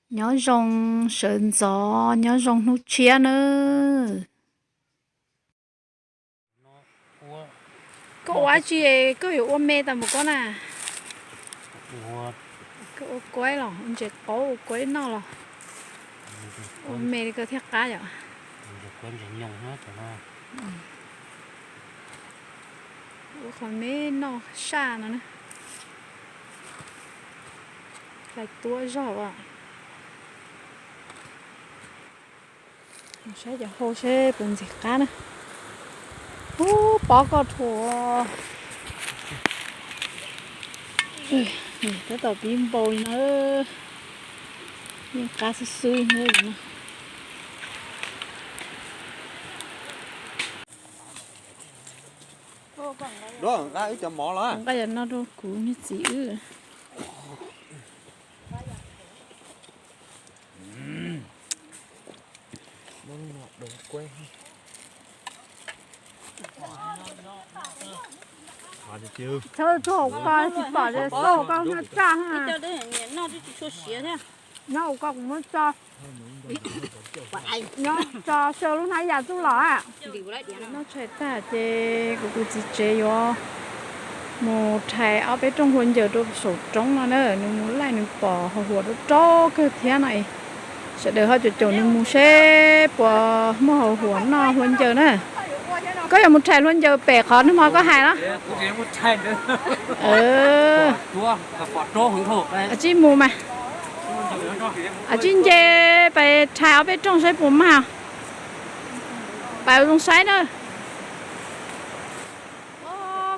Nyob zoo sawv ntxov, nyob zoo hnub tshiab nawb. Koj ua dab tsi, koj yuav ua me tas mus koj na? Koj ua kuaib los, ua ntses qaub ua kuaib noj los? Ua me li koj thiaj qab yom. Ua qhov me noj saj no na. Hlais tuab zog as. Saib cov hau seb puas ntxim qab na. Ub, pob koj rhuav. Tab tom pib npau li no. Yeej qab xwb xwb no. Nqa cov no rau kuv niag txiv wb. Tsis pom, tsis pom, txoj hauv koj muab tso. Nyob hauv koj kuv muab tso. Nyob tso saw lub hnab yas txuj los. Noj tshais tag ces kuv tus txiv tsev yuav mus rhais ob peb rooj hlua ncaws rau saum roob no na, nws mus laij nws pom hau huam rau rau kawg thiab no es. Sawv daws ho caum caum nws mus seb puas muaj hau huam noj hlua ncaws na. Koj yuav mus rhais hlua ncaws pem qhov nag hmo koj hais los? Tsij mus mas. Tsij nce pais rhais ob peb rooj saib puas mag. Pais ua zoo saib na.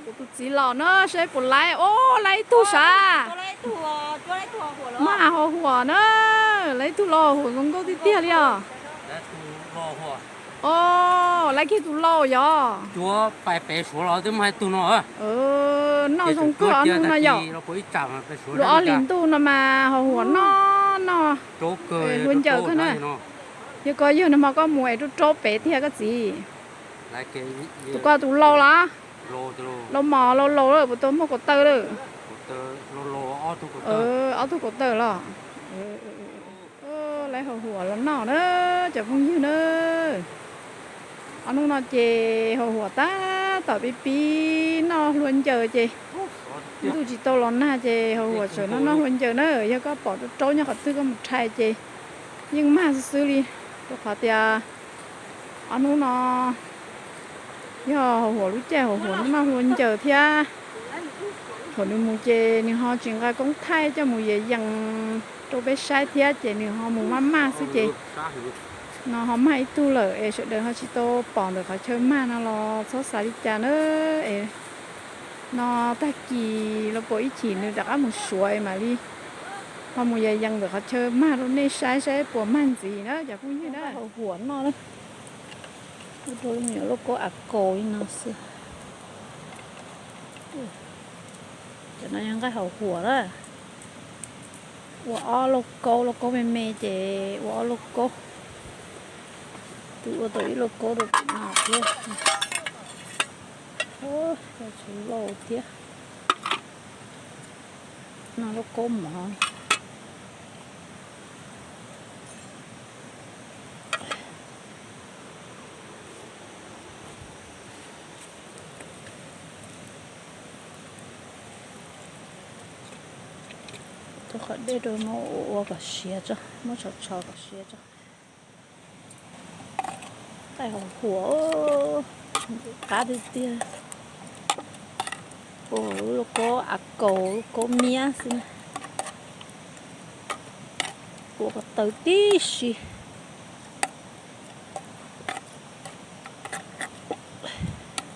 Kuv tus txiv los na, saib puas laib. Ub, laib ib tug sav. Mag hau huam na. Laib ib tug lauj, hau huam zoo nkauj tiag tiag li os. Ub, laib kiag tus lauj yog. Noj zoo kawg ob hnub no yom. Luag ob hlis ntuj no mas hau huam noj noj hlua ncaws kawg na. Yog koj yawg nag hmo koj mus es rau rau pem tiag koj txiv. Tus koj tus laus los? Laus mos laus laus lawm, puas tau muaj kaum tawm lawm? Ob tug kaum tawm los. Laib hau huam los noj na, cov phooj ywg na. Ob hnub no ces hau huam tab tom pib pib noj hlua ncaws ces ntuj tsis tau los nag ces hau huam tseem noj noj hlua ncaws na. Yog koj pom rau rau nyob qhov twg koj mus rhais ces yeej mag xwb xwb li, rau qhov tias ob hnub no yog hau huam lub caij hau huam noj noj hlua ncaws thiab. Thaum nws mus ces nws ho tsis nqa koob thaij coj mus yees yees rau peb saib thiab ces nws ho mus maj maj xwb ces no ho mag ib tug lawm es sawv daws ho tsis tau pom ntawm qhov chaw mag no los txhob xav li cas na. Es no tag kis los puas ib chim nws rov qab mus suav es mam li ho mus yees yees ntawm qhov chaw mag rau nej saib saib puas mag ntxiv na cov phooj ywg na. Hau huam noj na, ua rau me nyuam lauj kaub av kaus li no xwb. Cov no yog nqaij hau huam na. Ua ob lauj kaub, lauj kaub me me ces ua ob lauj kaub. Twb ua tau ib lauj kaub rau pem no thiab. Tshuav lauj thiab. No lauj kaub mov. Tus qhov dej rau muab ua kom siav tso, muab tso tso kom siav tso. Nqaij hau huam qab tiag tiag. Ua lub lauj kaub av kaus, lauj kaub miab xwb na. Ua ko taw tib si.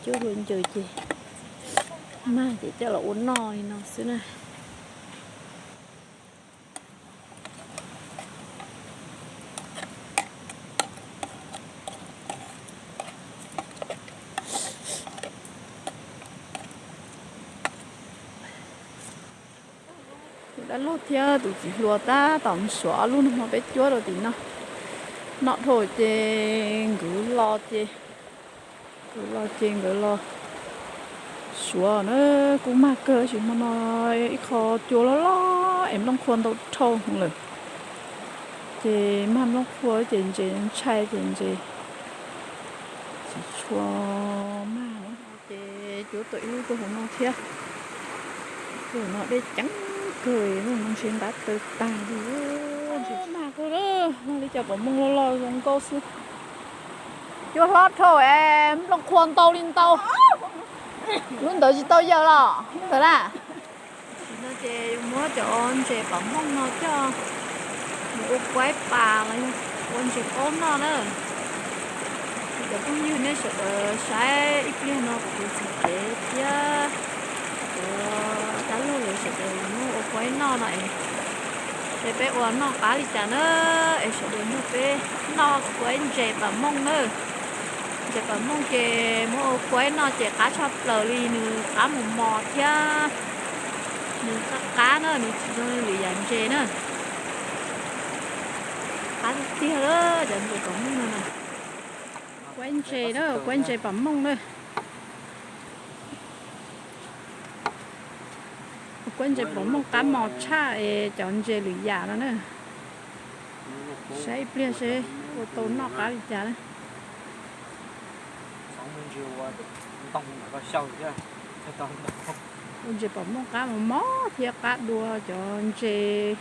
Cuab hlua ncaws ces mag ces coj los ua noj li no xwb na. Tus dab laug thiab tus txiv hluas tab tom mus suav ob lub nag hmo peb cuab rau tim no. Noj dhau ces nkawd los ces, nkawd los ces nkawd los suav na. Kuj mag kawg tab sis hmo no ib qho cua loj loj es nplooj qhuav ntau dhau lawm. Ces mag nplooj qhuav ces ntses ntshai ces ntses tsis tshua mag na. Ces cuab tau ib lub rau hauv no thiab. Rau hauv no dej ceeb kawg, lub no ntshe ntab taw tag li. Mag kawg, mag li cas pom mooj loj loj zoo nkauj xwb. Cuab hlob dhau es nplooj qhuav ntau li ntau. Lub ntawd tsis tau yawm los lub ntawd na. Tam sim no ces yuav muab cov ntses pom mooj no coj mus ua kuaib pas los yog ua ntses qaub noj na. Cov phooj ywg nej sawv daws saib ib pliag no kuv tus txiv tsev thiab kuv dab laug lawv sawv daws muab ua kuaib noj no es, es peb ua noj qab li cas na, es sawv daws nrog peb noj kuaib ntses pom mooj na. Ntses pom mooj ces muab ua kuaib noj ces qab tshaj plaws li, nws qab mos mos thiab nws qab qab na, nws tsis zoo li lwm yam ntses na. Qab tiag tiag lawm cov ntses pom mooj no na. Kuaib ntses na, kuaib ntses pom mooj na. Kuaib ntses pom mooj qab mos tshaj es cov ntses lwm yam no na. Saib ib pliag seb ua tau noj qab li cas na. Ua ntses pom mooj qab mos mos thiab qab dua cov ntses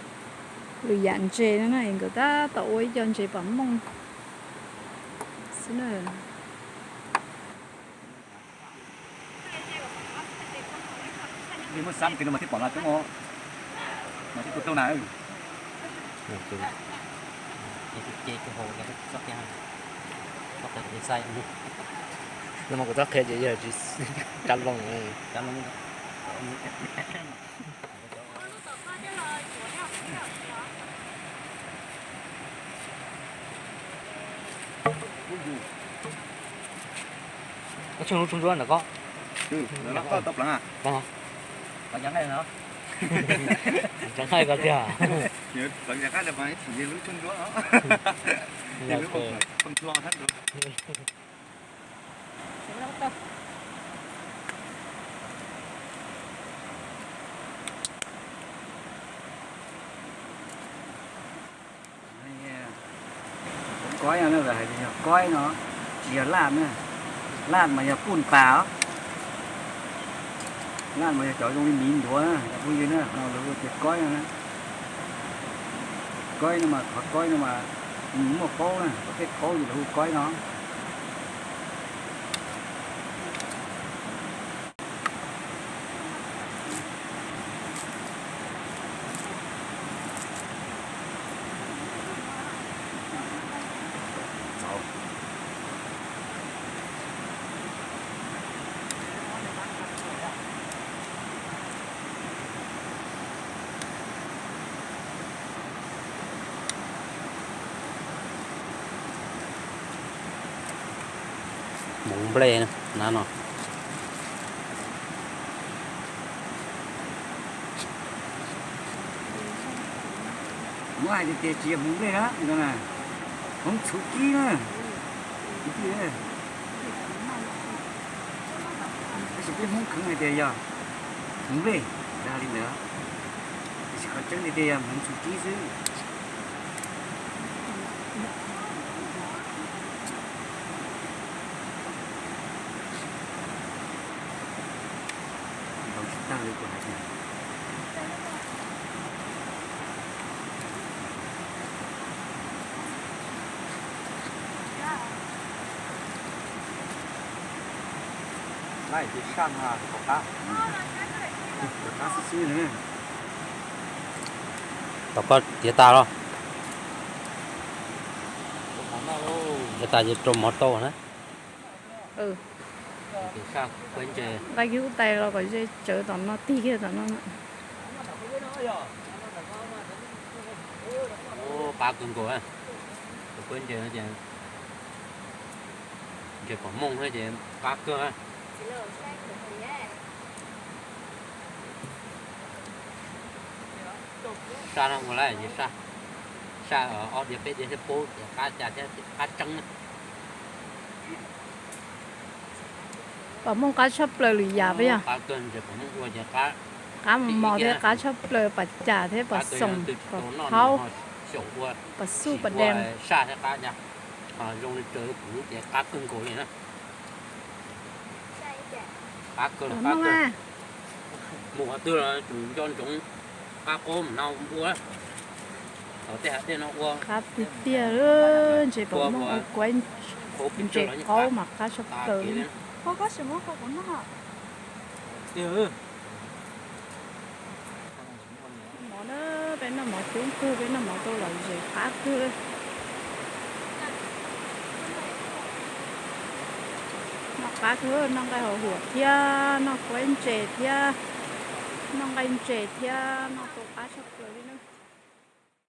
lwm yam ntses no na, nkawd tab tom ua ib co ntses pom mooj xwb na. No mas kuv txhob qhia ces yog tsis cab loo. Koj tsheej lub tshooj ntsuab ntawm koj. Tseem hais koj tiag. Koib no, hais tias yog koib no, tsis yog laj na. Laj mas yog puj pas os. Laj mas yog cov zoo li miv ntuav na, cov phooj ywg na, qhov no lawv hu tias koib no na. Koib no mas, qhov koib no mas nws muaj qaub na, qhov peb qaub ces lawv hu koib no. Hmoov nplej na no. Muab hais tias tsis yog hmoov nplej na, hmoov txhuv kib na. Tab sis peb Hmoob kheev hais tias yog hmoov nplej, lawv hais li ntawd. Tab sis qhov tseeb tiag tiag yog hmoov txhuv kib xwb. Ntaus tsis tag li kuv hais tias. Laj tis saj no rov qab, rov qab xwb xwb na. Tom koj tiav tas los? Tiav tas ces rau mov tau na. Nqa kiag ub tais los kom ze tsawv tom no tig kiag tom no. Qab kawg nkaus, tus kuab ntses no ces ntses pom mooj thiab ces qab kawg. Saj no ua lawm ces saj, saj ob diav peb diav thiab paub tias qab cas thiab qab tseeb na. Pom mooj qab tshaj plaws lwm yam peb yog. Qab kawg ntses pom mooj ua ces qab mos mos thiab qab tshaj plaws pom cas thiab pom xoom pom thaub. Caum ua pas xuj pas dees. Saj thiab qab ncaj, zoo li raws kuv lub cev qab kawg nkaus li na. Qab kawg, qab kawg. Mus qhov twg los tsum nco ntsoov qab qaub mus no ua. Thaum tej hav tej no ua qab tiag tiag, ntses pom muaj ua kuaib, ntses qaub mas qab tshaj plaws. Mov na, peb noj mov coob kawg, peb noj mov tau lom zem qab kawg. Noj qab kawg, noj nqaij hauv huam thiab noj kuaib ntses thiab noj nqaij ntses thiab noj tau qab tshaj plaws li na.